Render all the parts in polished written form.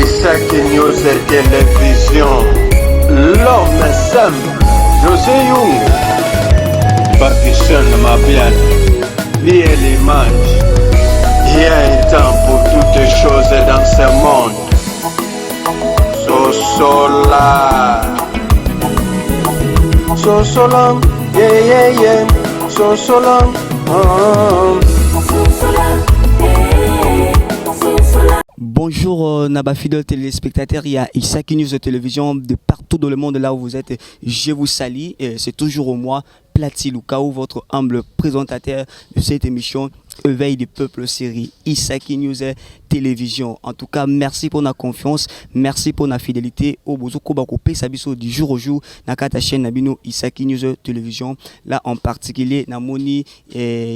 Isaki News Télévision. L'homme simple, José Young. Pakistan Mabian. Biel Image. Il y a un temps pour toutes choses dans ce monde. Sosola. Sosola, yeah. Sosola, oh. Bonjour na ba fidèles téléspectateurs, il y a Isaki News de télévision de partout dans le monde là où vous êtes. Je vous salue, et c'est toujours moi, Plati Lukao, votre humble présentateur de cette émission Éveil du peuple série Isaki News Télévision. En tout cas, merci pour la confiance, merci pour la fidélité. Oyo bozokoba kopesa biso du jour au jour na kati chaîne na bino Isaki News Télévision. Là en particulier, namoni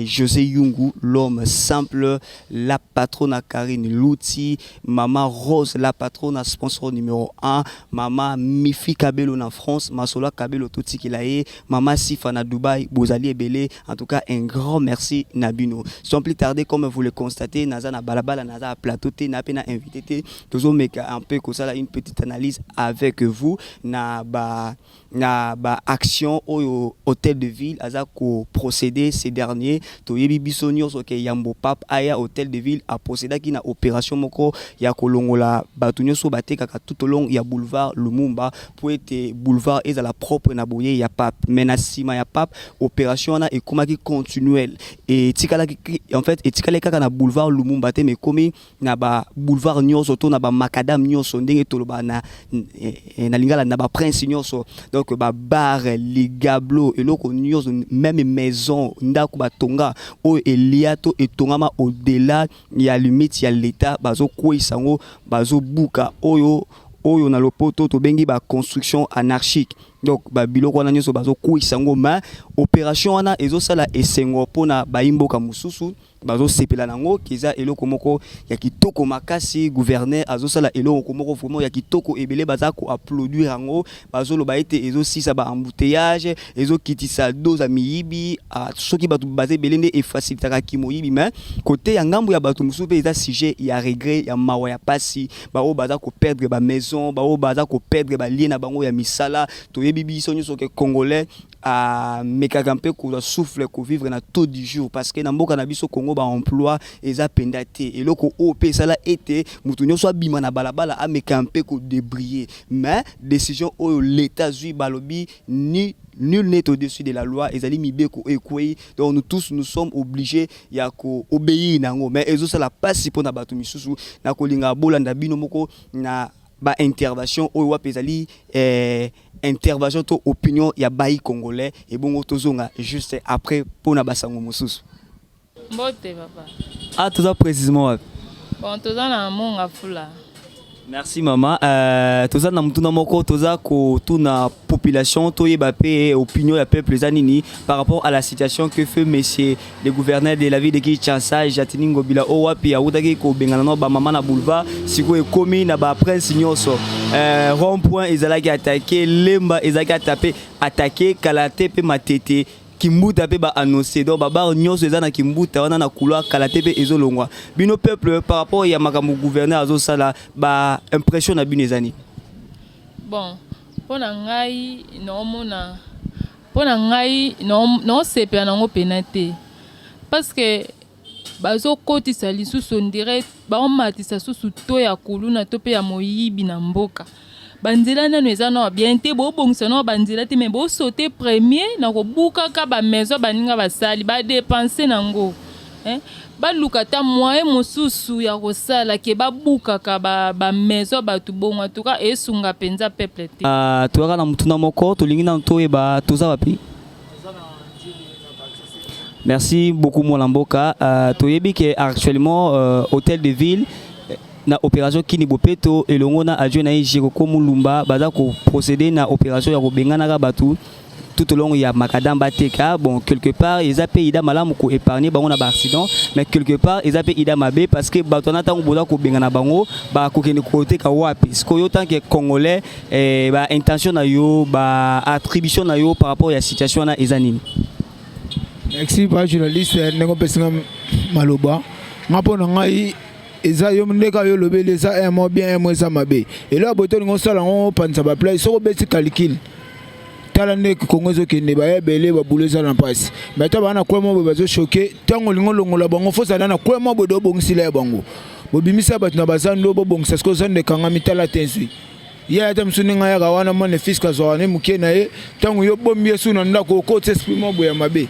José Yungu, l'homme simple, la patronne Karine Louti, Maman Rose, la patronne sponsor numéro 1, Maman Mifi Kabelo en France, Masola Kabelo Totikilae, Maman Sifa na Dubaï, Bozali Ebele. En tout cas, un grand merci na bino. Sans plus tarder, comme vous le constatez, naza na balabala, naza plateau te, na pe na invité te, tozomeka un peu kosala une petite analyse avec vous na ba action oyo hôtel de ville aza ko procéder ces derniers. Toyebi biso nyonso ke yambo pape aya, hôtel de ville aprocédaki na opération moko ya kolongola bato nyonso batekaka tout au long ya boulevard Lumumba po ete boulevard ezala propre na boye ya pape. Mais na nsima ya pape, opération wana ekomaki continuelle, etikalaki, en fait, etikalaki kaka na boulevard Lumumba te, mais ekomi na ba boulevard nyonso to na ba macadam nyonso, ndenge toloba na lingala, na ba prince nyonso. Donc ba bar, ligablo, eloko nyonso, même maison, ndako batonga oyo elia to etongama au-delà ya limite ya l'État, bazokweyisa yango, bazobuka oyo na lopoto tobengi ba construction anarchique. Donc babiloko wana nyonso bazokweyisa yango. Mais opération wana ezosala esengo mpona bayimboka mosusu, bazosepela nango, eza eloko moko ya kitoko makasi. Gouverneur azosala eloko moko vraiment ya kitoko, ebele baza koapplaudir yango, bazoloba ete ezosisa ba embouteillage, ezokitisa dose ya miyibi. Soki bato baza ebele nde efacilitaka kimoyibi. Mais côté ya ngambo ya bato mosusu mpe eza sujet ya regret, ya mawa, ya pasi, baoyo baza koperdre ba maison, baoyo baza koperdre ba lieu na bango ya misala. Toyebi biso nyonso ke Congolais amekaka mpe kozwa souffle, kovivre na taux du jour, parce que na mboka na biso Congo, baemploi eza mpenza te. Eloko oyo mpe esala ete moto nyonso abima na balabala, ameka mpe kodébrouiller. Mais décision oyo l'État zwi, balobi ni nul n'est au-dessus de la loi, ezali mibeko ekwei, donc nous tous, nous sommes obligés ya koobéir nango. Mais ezosala mpasi mpona bato misusu. Na kolinga bolanda bino moko na baintervention oyo wapi ezali intervention to opinion ya bayi Congolais. Ebongo tozonga juste après mpona basango mosusu. Mbote, papa. Ah, toza précisément wapi? Bon, toza na Monga Fula. Merci, mama. Toza na motuna moko toza kotuna population, toyeba mpe opinion ya peuple eza nini par rapport à la situation que fait monsieur le gouverneur de la ville de Kinshasa, Gentiny Ngobila, oyo wapi awutaki kobengana na bamama na boulevard, sikoyo ekomi na baprince nyonso. Rond point ezalaki attaqué, Lemba ezalaki attaqué, kala te mpe Matete, Kimbuta mpe baannonce. Donc babar nyonso eza na Kimbuta wana na couloir, kala te mpe ezolongwa. Bino peuple, par rapport ya makambo gouverneur azosala, ba impression na bino eza nini? Bon, mpo na ngai naomona, mpo na ngai naosepela nango mpena te, parce que bazokotisa lisusu, on dirait baomatisa susu to ya kuluna to mpe ya moyibi na mboka. Banzela nano eza nano bien te, bobongisa nano banzela te, mais bosaute premier na kobukaka bamaison baninga basali, badépenser nango, hein? Baluka ata moyen mosusu ya kosala ke babukaka bamaison ba bato bongo. En tout cas, esunga mpenza peuple te. Toyaka na motuna moko, tolingi nano toyeba toza wapi. Merci beaucoup, mwana mboka. Toyebi ke actuellement hôtel de ville na opération Kin Bopeto elongo na adjoint na ye Jekoko Mulumba baza koprocéder na opération ya kobenganaka bato tout au long ya macadam bateka. Bon, quelque part eza mpe idée malamu koépargner bango na baaccident, mais quelque part eza mpe idée mabe, parce que bato wana, ntango boza kobengana bango, bakokende koteka wapi sikoyo? Tant que Congolais, baintention na yo, baattribution na yo par rapport ya situation wana eza nini? Merci, pa journaliste, ndenge opesinga maloba. Nga, mpo na ngai, Eza yo nde kaka yo olobeli, eza un mot bien, un mot eza mabe. Eloko ya boye tolingi osala yango, opanza baplay. Soki obeti calcul, tala nde Kongo ezokende, baya ebele, babulu eza na mpasi. Mais ata baa na coin moko boye bazochoquer. Ntango olingi olongola bango, fozala na coin moko boye, obongisila ya bango, bobimisa bato na bazando, bobongisa. Sikoyo zando ekangami, tala te, zwi ye ata mosu ndenge ayaka wana, mwana fiske azwaka ne moke na ye. Ntango yo bombi ye su na ndako, okoti esprit moko boye ya mabe,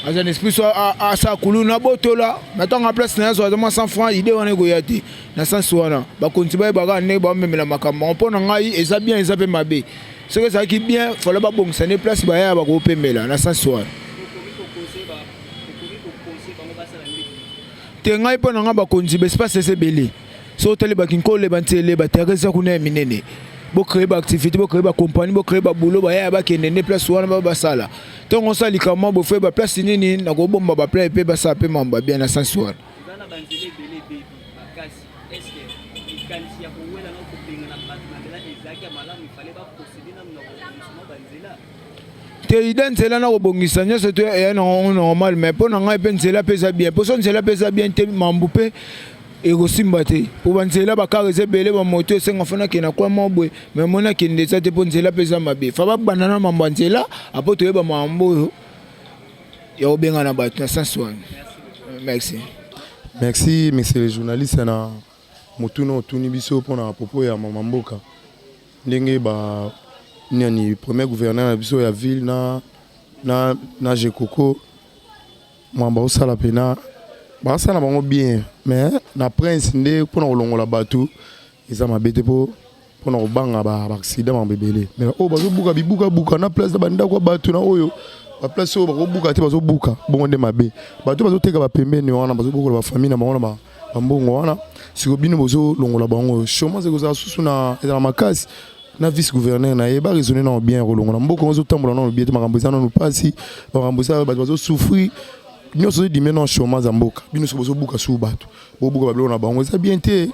aza na esprit so asala kuluna, abotola na ntango ya place na ye, azwaka mwa 100 franc. Idée wana ekoya te. Na sens wana, bakonzi bayebaka ndenge bamemela makambo yango. Mpo na ngai, eza bien, eza mpe mabe. Soki ezalaki bien, fala babongisa nde place baya bakopemela. Na sens wana te, ngai mpo na ngai, bakonzi, baespace eza ebele. Soki otali bakinkole, banzele, baterre eza kuna ya minene. Bocréer baactivité, bocréer bacompagnie, bocréer baboulot, baya bakende nde place wana basala. Ntongo osala likambo boye, baplace nini na kobomba baplay mpe basala mpe mambo bien na sens wana. Eza na banzela ebele ebebi makasi. Est-ce likanisi ya kowela na kobengana bato na nzela ezalaki ya malamu? Ifale baprocéder nanu na kobongisa mwa banzela. Te, idée nzela na kobongisa nyonso to eya nango normal. Mais mpo na ngai mpe, nzela mpe eza bien. Mpo so nzela mpe eza bien te, mambu mpe ekosimba te. Mpo banzela, bakar eza ebele, bamoto esenga fo nakende na kwa mwa boye, mais moni akende eza te, mpo nzela mpe eza mabe. Fa babanda na mambo ya nzela, apo toyeba mambo oyo ya kobengana bato na sens wana. Merci. Merci, monsieur le journaliste, na motuna otuni biso mpona propos ya mama mboka, ndenge ba nani, premier gouverneur na biso ya ville na Jekoko, mwamba osala mpena, basala bango bien. Mais na prince nde mpona kolongola bato eza mabe te, mpo mpona kobanga baaccident, makambo ebele. Mais oyo bazobuka bibukabuka na place na bandako ya bato, na oyo baplace oyo bakobuka te, bazobuka bongo nde mabe. Bato bazoteka bapembeni wana, bazobokola bafamille na bango na bambongo wana. Siko bino bozolongola bango, chômage ekozala susu na ezala makasi. Na vice gouverneur na ye, baraisonner nano bien. Kolongola mboka ngo ezotambola nano bien te, makambo eza nano mpasi, makambo eza, bato bazosouffrir nyonso, ozodime nano chômage ya mboka. Bino soki bozobuka susu bato, bobuka babiloko na bango, eza bien te.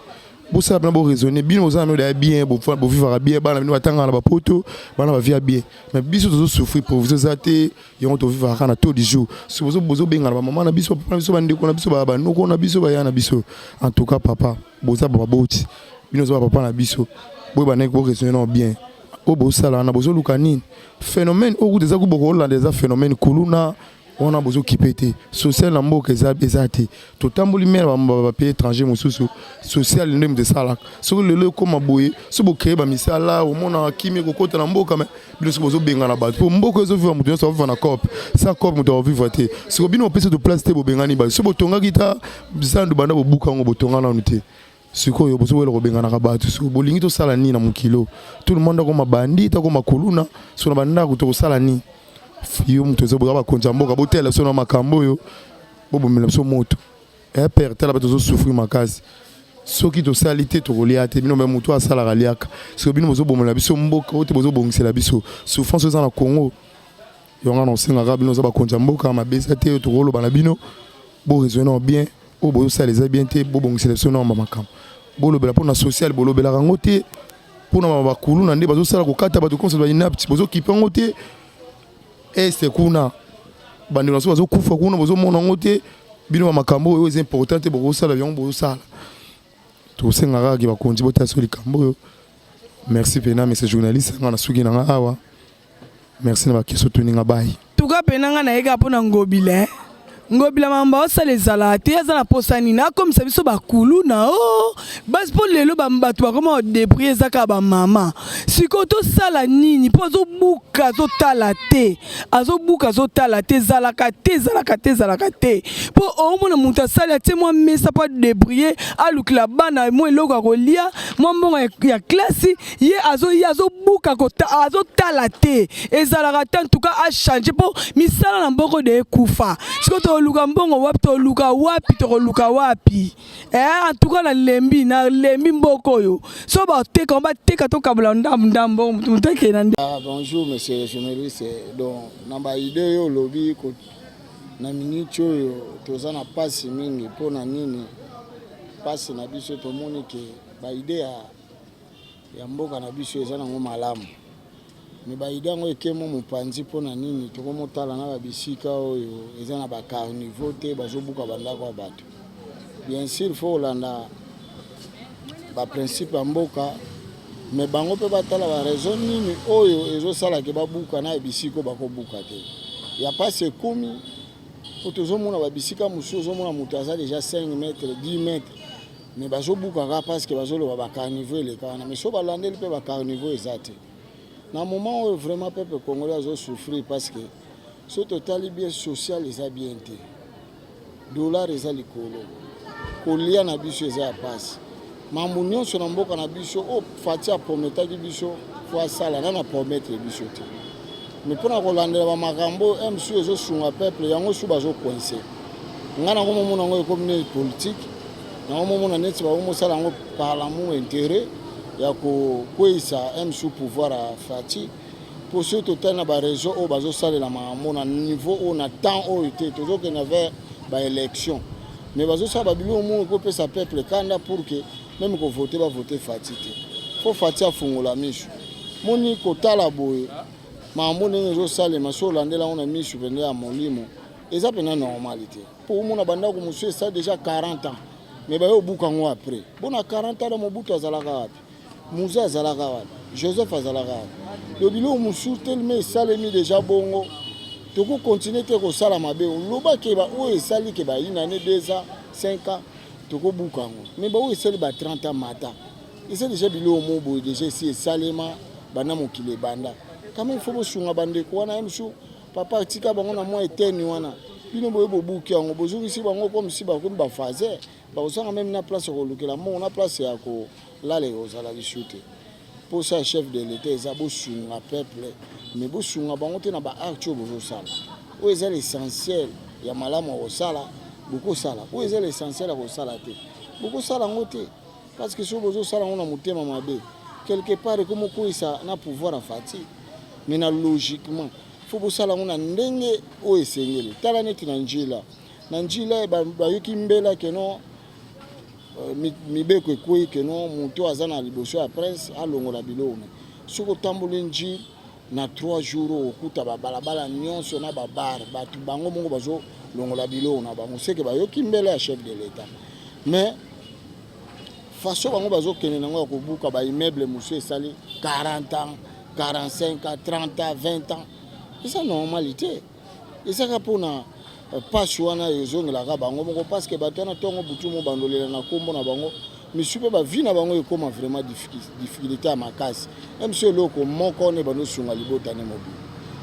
Bosala mpena, boraisonner. Bino boza nano deya bien, bovivaka bien, bana bino batangaka na bapoto, bana bavia bien. Mais biso tozosouffrir, provision eza te, yango tovivaka kaka na taux du jour. So bozobengana bamama na biso, bapapa na biso, bandeko na biso, banoko na biso, baya na biso. En tout cas, papa, boza baboti, bino oza bapapa na biso, boyeba ndenge boraisonner nano bien. Oyo bosala wana, bozoluka nini? Phénomène oyo kuta eza ku bokolanda, eza phénomène kuluna wana, bozokipe te. Social na mboka eza te. Totamboli me na bapays étranger mosusu, social nde moto esalaka. Soki lelo ekóma boye, so bocréer bamisala, omona kimi ekokota na mboka. Mais bino soki bozobengana bato, mpo mboka ezovivre, moto nyonso avivre na coop. Sans coop, moto akovivre te. Siko bino bopesi to place te, bobengani bato. So botongaki ta zandu, banda bobuka yango, botonga nanu te. Sikoyo bozowela kobenganaka bato. Sikoyo bolingi tosala nini na mokilo? Tout le monde akoma bandi, takoma kuluna so na bandako, tokosala nini? Yo moto ezoboza, bakonzi ya mboka, botela biso na makambo oyo, bobomela biso moto. Père, tala, bato tozosouffrir makasi. Soki tosali te, tokolia te. Bino moto asalaka liaka. Soki bino bozobomela biso mboka oyo te, bozobongisela biso souffrance oyo eza na Congo. Yango na osengaka bino, oza bakonzi ya mboka, mabe eza te. Tokoloba na bino, boraisonner bien. Oyo bozosala eza bien te. Bobongisela biso na makambo bolobela mpona social, bolobelaka yango te. Mpona bakuluna nde bazosala kokata bato konso, bainapte, bozokipe yango te. Este kuna, bandeko na biso bazokufa kuna, bozomona yango te. Bino bamakambo oyo eza important te, bokosala yango, bozosala. Tosenga kaka bakonzi botala so likambo oyo. Merci mpena, monsieur journaliste. Nga na suki na nga awa. Merci na baquestion toninga bai. Tuka mpe na ngai, nayeka mpo na Ngobila. Ngobila, mambo osala ezalaka te. Aza na posa nini? Akomisa biso bakuluna o basi, mpo lelo bato bakoma kodébrouiller, eza kaka bamama. Sikoyo tosala nini? Mpo azobuka, azotala te, azobuka, azotala te. Ezalaka te, ezalaka te, ezalaka te. Mpo omona moto asali, atie mwa mesa mpo adébrouiller, alukila bana mwa eloko ya kolia, mwa mbongo ya klasi, ye azoya, azobuka, azotala te. Ezalaka te. En tout cas, achanger, mpo misala na mboko de ekufa. Sikoyo tokoluka mbongo wapi? Tokoluka wapi? Tokoluka wapi? En tout cas, nalembi, nalembi mboka oyo. So bateka, bateka, tokabola ndambu ndambu, motu motu akende na nde. Ah, bonjour monsieur le journaliste. Donc na baidée oyo olobi, na miniti oyo toza na mpasi mingi. Mpo na nini mpasi na biso? Tomoni ke baidée ya mboka na biso eza nango malamu, mais baidée yango ekemo mopanzi. Mpo na nini? Tokomotala na babisika oyo eza na bacaniveau te, bazobuka bandako ya bato. Bien sûr, faut kolanda. Ba principe ya mboka, mais bango mpe batala ba raison nini oyo ezosala ke babuka na bisika oyo bakobuka te. Ya pasi ekomi po tozomona babisika mosusu, ozomona moto aza déjà 5 mètre, 10 mètre, mais bazobuka kaka parce que bazoloba bacaniveau eleka wana. Mais so balandeli mpe, bacaniveau eza te. Na moment oyo, vraiment, peuple congolais azosouffrir, parce que so totali bien, social eza bien te, dollar eza likolo, kolia na biso eza ya pasi, mambo nyonso na mboka na biso oyo Fatshi aprometaki biso fo asala, nano apromettre biso te. Mais mpona kolandela bamakambo oyo msu ezosunga peuple, yango su bazocoincer. Ngai nakomomona yango ekomi neti politique, nakomomona neti bakomosala yango par l'amour intérêt ya kokweyisa msu pouvoir ya Fatshi. Mpo soki totali na baréseau oyo bazosalela makambo na niveau oyo, na temps oyo te, tozokende vers baélection, mais bazosala babiloko moko ekopesa peuple kanda pour que même kovote, bavote Fatshi te. Fo Fatshi afungola miso. Moni kotala boye makambo ndenge ezosalema, so olandela yango na miso mpenza ya molimo, eza mpenza normal te. Mpo omona bandako mosusu esa déjà 40 ans, mais baye obuka yango après. Bona 40 ans na Mobutu azalaka wapi? Mzee azalaka wapi? Joseph azalaka wapi? Do biloko mosusu telema esalemi déjà bongo, tokocontinuer te kosala mabe. Olobaki oyo esali ke bayina ne 2 ans, 5 ans, tokobuka yango, mais baoyo esali ba 30 ans, mata eza déjà biloko mo boye déjà esi esalema banda mokili ebanda. Quand même, faut bosunga bandeko wana. Ye mosusu, papa atika bango na mwa eteni wana, bino boye bobuki yango, bozongisi bango comme si bakomi bafaser, bakozanga même na place ya kolukela mbongo, na place ya kolala ekozala lisu te. Mposa ya chef de l'État eza bosunga peuple, mais bosunga bango te na baacte oyo bozosala. Oyo eza l'essentiel ya malamu ya kosala, bokosala. Oyo eza l'essentiel ya kosala te, bokosala yango te, parce que soki bozosala yango na motema mabe, quelque part ekomi okweyisa na pouvoir ya Fatshi. Mais na logiquement, fo bosala yango na ndenge oyo esengeli. Tala neti na Njila, na Njila bayoki mbela keno mibeko ekwei, keno moto aza na liboso ya prince alongola biloko. Me soki otamboli Njili na 3 jours, okokuta babalabala nyonso na babar, bato bango moko bazolongola biloko na bango, seke bayoki mbela ya chef de l'État. Mais façon bango bazokende nango ya kobuka baimmeuble mosusu esali 40 ans, 45 ans, 30 ans, 20 ans, eza normal te. Ezaka mpona mpasi wana ezongelaka bango moko, parce que bato wana ntongo butu mo bandolela na nkombo na bango misu, mpe bavie na bango ekóma vraiment difficulté ya makasi. Même so eloko moko nde bandosunga libota ne mobili,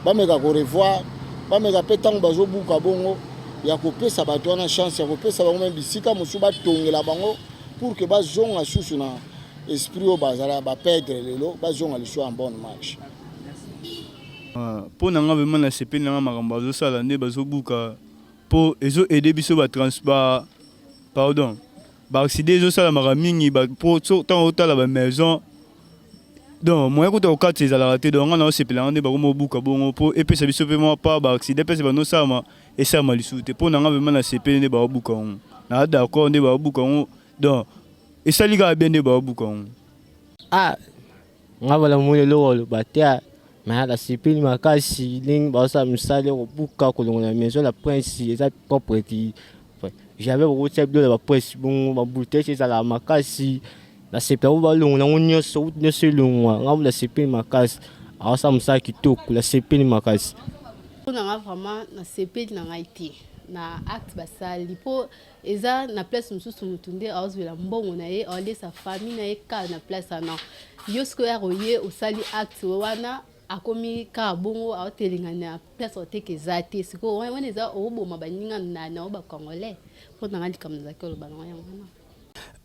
bameka korevoir, bameka mpe ntango bazobuka bongo ya kopesa bato wana chance ya kopesa bango même bisika mosusu batongela bango pour que bazonga susu na esprit oyo bazala baperdre lelo, bazonga lisusu en bonne marche. Mpo na nga, vraiment nasepeli nanga makambo azosala nde bazobuka, mpo ezoaider biso ba pardon, baaccident ezosalamaka mingi, mpo ntango otala bamaison, donc moyen kuta kokatisa ezalaka te. Donc nga na osepelanga nde bakoma obuka bongo, mpo epesa biso mpe mwa pa baaccident epesa banosalama esalama lisusu te. Mpo na nga, vraiment nasepeli nde baobuka yango, naa d'accord nde baobuka yango, donc esali kaka bien nde baobuka yango. Ah, nga bala moni eloko oloba te, mais nasepeli makasi ndenge bazosala mosala ya kobuka, kolongola maison la prince. Eza propre te, jamais bokotia bilo na baprince bongo, baembouteillage ezalaka makasi. Nasepela po balongola yango nyonso, nyonso elongwa. Nga mo nasepeli makasi, aosala mosala kitoko, nasepeli makasi. Mpo na nga, vraiment nasepeli na ngai te na acte basali, mpo eza na place mosusu motu nde aozwela mbongo na ye, aolesa famille na ye kaka na place wana. Yo sikoyo ya koye osali acte wana, akomi kaka bongo, aotelinga na place oteka eza te. Sikoyo wana eza oboma baninga na nao bacongolais. Mpo na nga, likambo nazalaki oloba nango yango wana.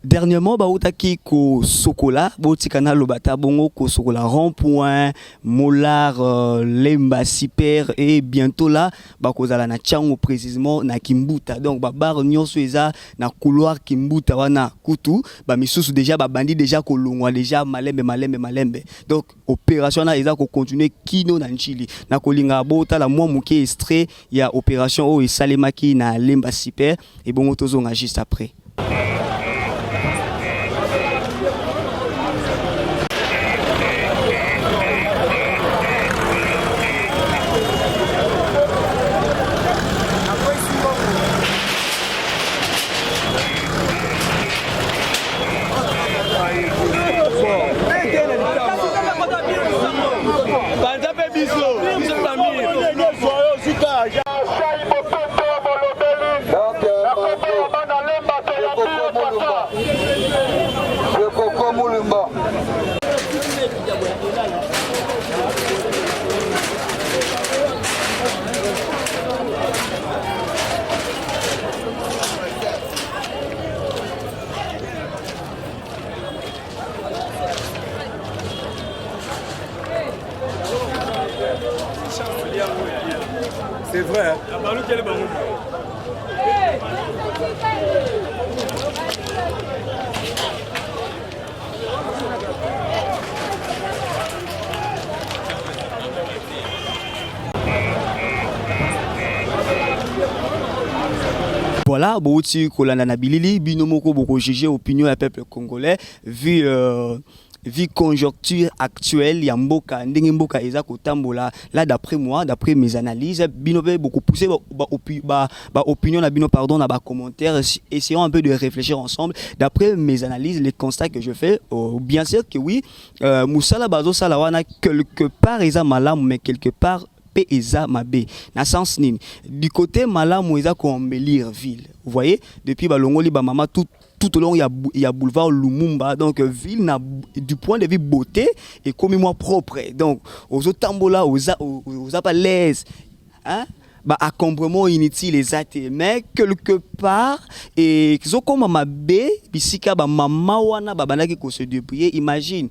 Dernièrement bautaki kosokola, botika naloba ta bongo, kosokola rond point Molar, Lemba Super, et bientôt là bakozala na Tshangu, précisément na Kimbuta. Donc babar nyonso eza na couloir Kimbuta wana, kutu bamisusu déjà babandi déjà kolongwa déjà malembe malembe malembe. Donc opération wana eza kocontinuer kino na Njili. Na kolinga botala mwa moke extrait ya opération oyo esalemaki na Lemba Super, ebongo tozonga juste après. Tumba. C'est vrai. Voilà, bouti kolanda na bilili bino moko boko juger opinion ya peuple congolais vu euh, vu conjoncture actuelle ya mboka ndenge mboka eza kotambola là d'après moi d'après mes analyses bino pe boko pousser ba, ba, ba, ba opinion na bino pardon na ba commentaires essayons un peu de réfléchir ensemble d'après mes analyses les constats que je fais oh, bien sûr que oui euh, musala bazo sala wana quelque part eza malamu mais quelque part pe eza mabe na sens nini du côté malamu eza ko embellir ville vous voyez depuis balongoli ba mama tout tout au long ya, ya boulevard Lumumba donc ville na du point de vue beauté et comme moi propre donc ozo tambola oza oza pas l'aise hein ba encombrement inutile eza te mais quelque part ezokoma mabe bisika ba mama wana babandaki ko se débrouiller imagine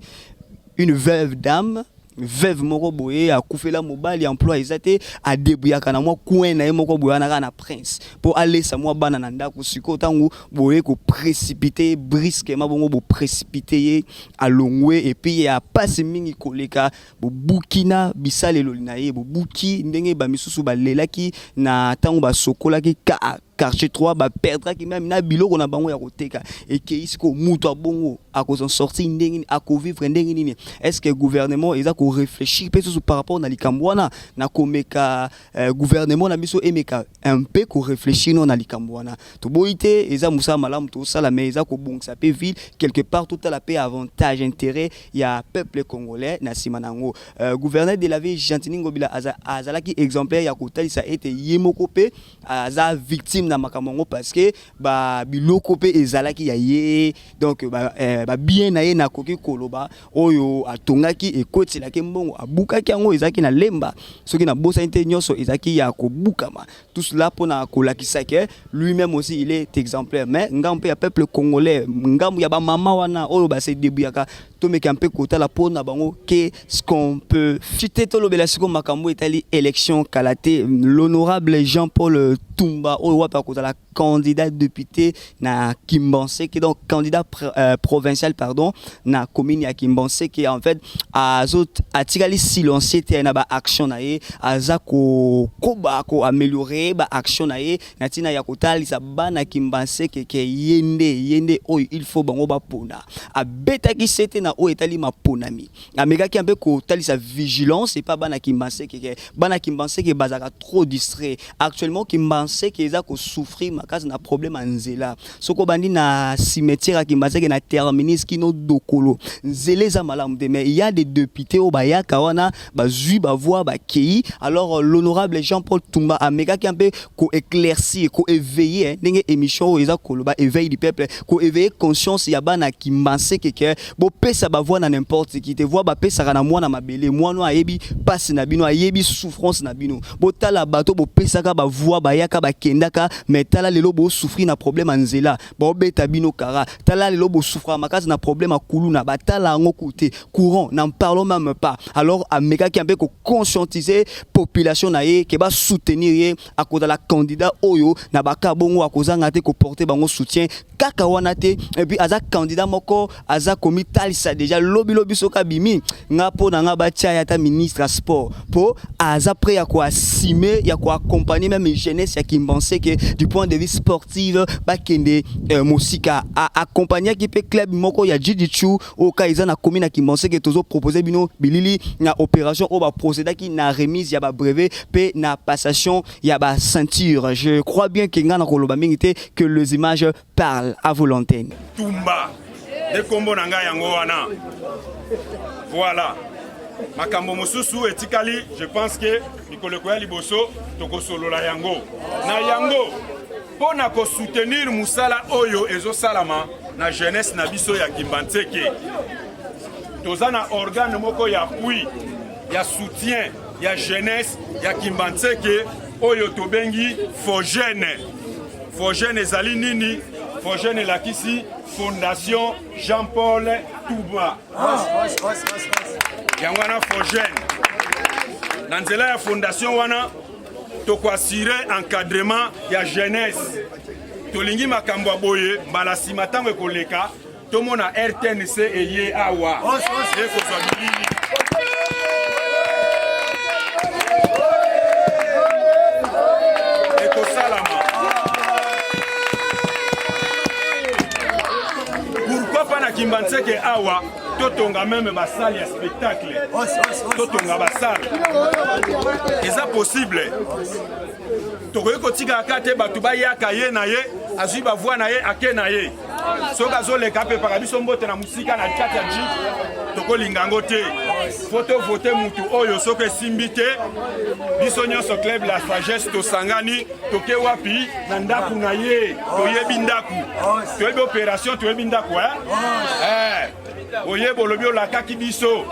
une veuve dame veuve moko boye akufela mobali emploi eza te adebuyaka na mwa coin na ye moko boye wana kaka na prince mpo alesa mwa bana na ndako sikoyo ntango boye koprécipite ye brusquement bongo boprécipite ye alongwe epuis ya pasi mingi koleka bobuki na bisalelo na ye bobuki ndenge bamisusu balelaki na ntango basokolaki ka quartier 3 ba perdraki meme na biloko na bango ya koteka ekei sikoyo mutu abongo akozon sortir ndenge nini akovivre ndenge nini est ce que gouvernement eza ko réfléchir mpe susu par rapport na likambo wana na komeka euh, gouvernement na biso emeka un peu ko réfléchir no na likambo wana toboyi te eza mosala malamu tosala mais eza kobongisa mpe ville quelque part totala mpe avantage intérêt ya peuple congolais na nsima na yango euh, gouverneur de la ville Gentiny Ngobila azalaki exemplaire ya kotalisa ete ye moko mpe aza victime na makambo yango parce que ba biloko mpe ezalaki ya ye donc ba, eh, ba bien na ye nakoki koloba oyo atongaki ekotelaki mbongo abukaki yango ezalaki na lemba soki nabosani te nyonso ezalaki ya kobukama tout cela mpona kolakisa ke lui-même aussi il est exemplaire mais ngambo mpe ya peuple congolais ngambo ya bamama wana oyo base debuyaka tomeka mpe kotala mpo na bango qu'est ce qu'on peut fite tolobela sikoyo makambo etali élection kala te l'honorable Jean Paul Tumba oyo wapi akozala candidat député na Kimbanseke donc candidat euh, provincial pardon na commune ya Kimbanseke en fait azo atikali silencieux te na ba action na ye aza kokoba ko améliorer ba action na ye na ntina ya kotalisa bana Kimbanseke ke ye nde ye nde oyo il faut bango bapona abetaki sete na oyo etali maponami amekaki mpe kotalisa vigilance epa bana Kimbanseke ke bana Kimbanseke bazalaka trop distrait actuellement Kimbanseke eza kosouffrir makasi na problème ya nzela soki obandi na cimetière ya Kimbanseke na terminus kino dokolo nzela eza malamu te mais il y a des députés oyo bayaka wana bazwi bavoi bakei alors l'honorable Jean-Paul Tumba amekaki mpe koéclaircir koéveiller ndenge émission oyo eza koloba éveil du peuple koéveiller conscience ya bana Kimbanseke ke bopesa bavoi na n'importe qui te voix bapesaka na mwana mabele mwana ayebi pasi na bino ayebi souffrance na bino botala bato bopesaka bavoi bayaka bakendaka mais tala lelo bosouffrir na problème ya nzela baobeta bino kara tala lelo bosouffraka makasi na problème ya kuluna batala yango kute courant n'en parlons même pas alors amekaki mpe koconscientiser population na ye ke basoutenir ye akozala candidat oyo na baka bongo akozanga te koporter bango soutien kaka wana te et puis aza candidat moko aza komitalisa déjà lobi lobi soki abimi nga mpo na nga batia ye ata ministre ya sport mpo aza prêt ya koassumer ya koaccompagner même jeunesse ya Kimbanseke du point de vue sportive bakende euh, mosika accompagnaki mpe club moko ya jiu-jitsu oyo ka eza na commune ya Kimbanseke tozopropose bino bilili na opération oyo baprocédaki na remise ya babrevet mpe na passation ya baceinture je crois bien ke nga na koloba mingi te que les images parlent à vous l'antenne Tumba nde nkombo na ngai yango wana voilà makambo mosusu etikali je pense ke mikolo ekoya liboso tokosolola yango na yango mpo na kosoutenir mosala oyo ezosalama na jeunesse na biso ya Kimbanseke. Toza na organe moko ya appui, ya soutien ya jeunesse ya Kimbanseke oyo tobengi Fogene. Fogene ezali nini? Fogene elakisi Fondation Jean-Paul Touba. Yango wana Fogene. Na nzela ya fondation wana tokoassure encadrement ya jeunesse. Tolingi makambo ya boye mbala nsima ntango ekoleka tomona RTNC eye awa ekozwa bilili. Ekosalama. Pourquoi pas na Kimbanseke awa totonga meme basale ya spectacle, totonga basale, eza possible. Tokoki kotikaka kaka te bato bayaka ye na ye azwi bavoi na ye ake na ye, soki azoleka apepaka biso mbote na mosika na kati ya jeep, tokolinga yango te. Fo tovote mutu oyo, soki esimbi te biso nyonso club la sagesse tosangani toke wapi? Na ndako na ye. Toyebi ndako, toyebi opération, toyebi ndako eh? Eh. Oye bolobi olakaki biso,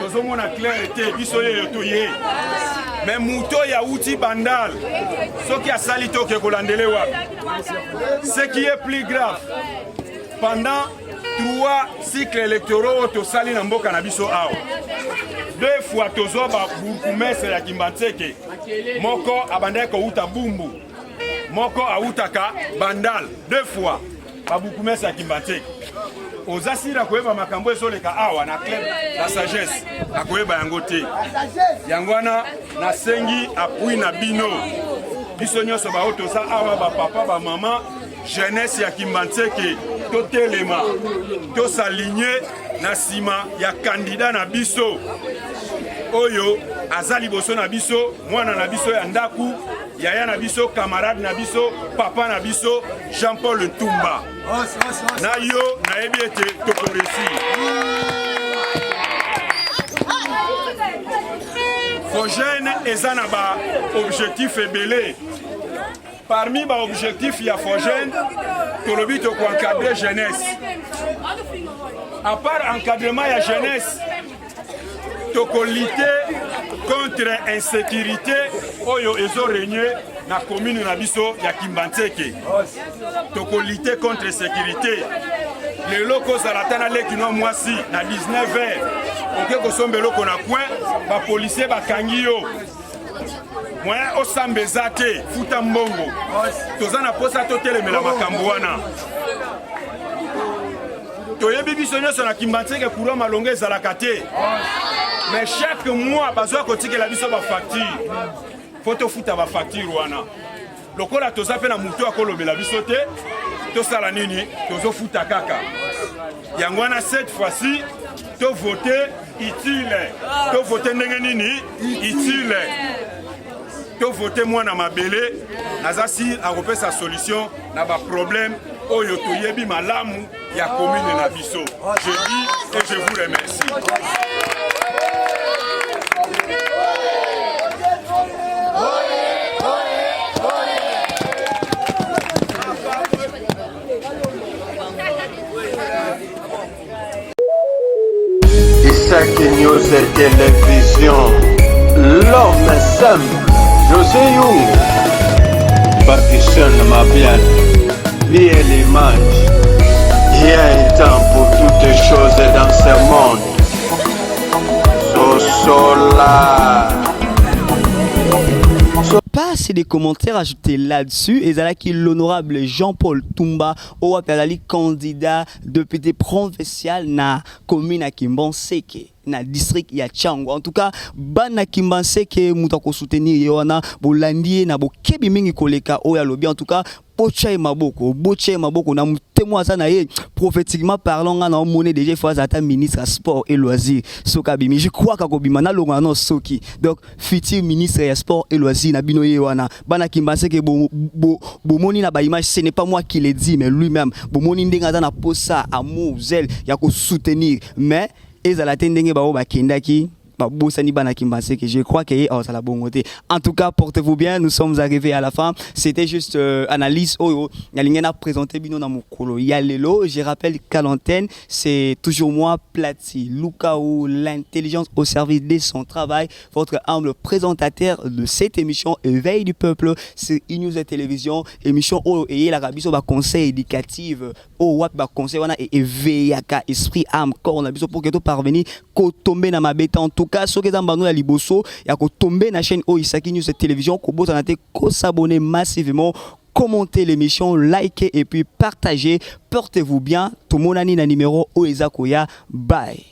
tozomona clair te, biso yeyo toye. Me moto oyo awuti Bandal soki asali te oke kolandele wapi? Ce qui est plus grave, pendant 3 cycles électoraux oyo tosali na mboka na biso awa, 2 fois tozwa ba bourgmestre ya Kimbanseke, moko abandaki kowuta Bumbu, moko awutaka Bandal, 2 fois ba bourgmestre ya Kimbanseke. Oza sira koyeba makambo ezoleka awa na club la sagesse, akoyeba yango te. Yango wana nasengi appui na bino, biso nyonso baoyo toza awa, bapapa, bamama, jeunesse ya Kimbanseke, totelema, tosaligne na nsima ya kandida na biso oyo aza liboso na biso, mwana na biso ya ndaku, yaya na biso, camarade na biso, papa na biso, Jean-Paul Ntumba. Na yo nayebi ete tokoresir. Fogene eza na ba objectif ebele. Parmi ba objectif ya Fogene, tolobi tokoencadre jeunesse. À part encadrement ya jeunesse, tokolite contre insécurité oyo ezo régner na commune na biso ya Kimbanseke. Tokolite contre sécurité. Lelo kozala ata na leki no mwasi na 19h, oke kosomba eloko na coin, ba policier bakangi yo, moyen osamba eza te, futa mbongo. Toza na posa totelemela makambo wana. Toyebi biso nyonso na Kimbanseke courant malonga ezalaka te, mais chaque mois bazwa kotikela biso ba facture, fo tofuta ba facture wana. Lokola toza mpe na motu akolobela biso te, tosala nini? Tozofuta kaka. Yango wana cette fois-ci tovote utile. Tovote ndenge nini? Utile. Tovote mwana mabele, naza si akopesa solution na ba problème oyo toyebi malamu ya commune na biso. Je dis et je vous remercie. Isaac News Télévision, l'homme simple, José Young, Patricia Mabian, Lié l'image. Il y a un temps pour toutes choses dans ce monde. Sosola. Pas des commentaires ajoutés là-dessus. Ezalaki l'honorable Jean-Paul Tumba, oyo azali candidat député provincial na commune ya Kimbanseke, na district ya Tshangu. En tout cas, bana Kimbanseke moto akosoutenir ye wana, bolandi ye na bokebi mingi koleka oyo alobi. En tout cas, botya ye maboko, botya ye maboko na motema aza na ye. Prophétiquement parlant, nga na omoni déjà il faut aza ata ministre ya sport et loisir. Soki abimi, je crois kakobima nalonga no soki donc futur ministre ya sport et loisir na bino ye wana. Bana Kimbanseke, bomoni na ba image, ce n'est pas moi qui le dit mais lui-même. Bomoni ndenge aza na posa, amour, zèle ya kosoutenir, mais ezala te ndenge bao bakendaki. Babosani bana Kimbanseke. Je crois que ye azala bongo te. En tout cas, portez-vous bien, nous sommes arrivés à la fin. C'était juste analyse oyo nalingi na présenter bino na mokolo ya lelo. Je rappelle qu'à l'antenne, c'est toujours moi, Plati Lukao, l'intelligence au service de son travail, votre humble présentateur de cette émission Éveil du peuple sur News Télévision, émission oyo eyelaka biso ba conseil éducative, oyo wapi ba conseil wana éveillaka esprit, âme, corps na biso pour que to parvenir kotombe na mabe te. En tout cas, soki eza mbano ya liboso ya kotombe na chaîne oyo Isaki News Télévision, kobosana te kos'abonner massivement, commenter l'émission, liker et puis partager. Portez-vous bien. Tomonani na numéro oyo eza koya. Bye.